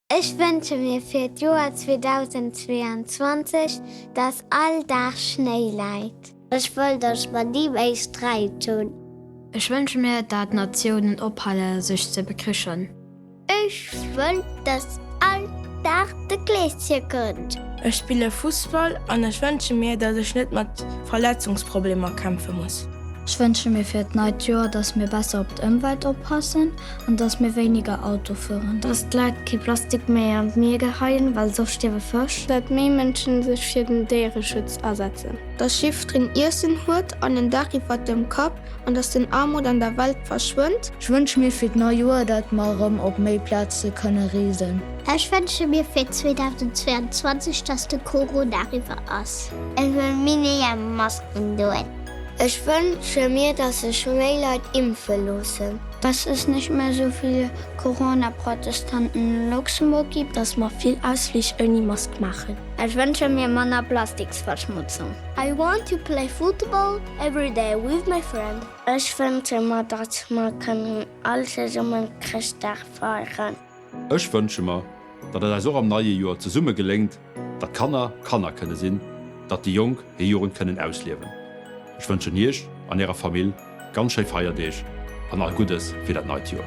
Ech wënsche mir fir d'Joer 2022, dass all Dag Schnéi läit. Ech wëll, dass mer ni méi Sträit hunn. Ech wënsche mir, dat d'Natiounen ophale sech ze bekrichen. Ech wëll, dass all Dag de Kleeschen kënnt. Ech spille Fussball an ech wënsche mir, dass ech net mat Verletzungsproblemer kämpfe muss. Ech wënsche mir fir d'neit Joer, dass mir besser op d'Ëmwelt oppassen an dass mir wéiniger Auto fueren. Dass d'Leit kee Plastik méi an d'Mier geheien, well soss stierwe Fësch. Dat méi Mënschen sech fir den Déiereschutz asetzen. Dass jiffreen Iessen huet an en Daach iwwert dem Kapp an dass den Aarmut an der Welt verschwënnt. Ech wënsche mir fir d'nei Joer, dat mer erëm op méi Plaze kënne reesen. Ech wënsche mir fir 2022, dass de Corona eriwwer ass. Ech wëll méi néier Masken doen. Ech wënsche mir, dass sech méi Leit impfe loossen. Dass es nicht mehr so viele Corona-Protestanten in Luxemburg gibt. Dass mer vill Ausflich ouni Mask maachen. Ech wënsche mir manner Plastiksverschmutzung. I want to play football every day with my friend. Ech wënsche mer, dass mer kënnen all zesummen Chrëschtdag feieren. Ech wënsche mer, datt et eis och am neie Joer zesumme geléngt, datt Kanner Kanner kënne sinn, datt déi Jonk hir Jugend kënnen ausliewen. Ech wënschen Iech an Ärer Famill ganz schéi Feierdeeg an all Guddes fir dat neit Joer.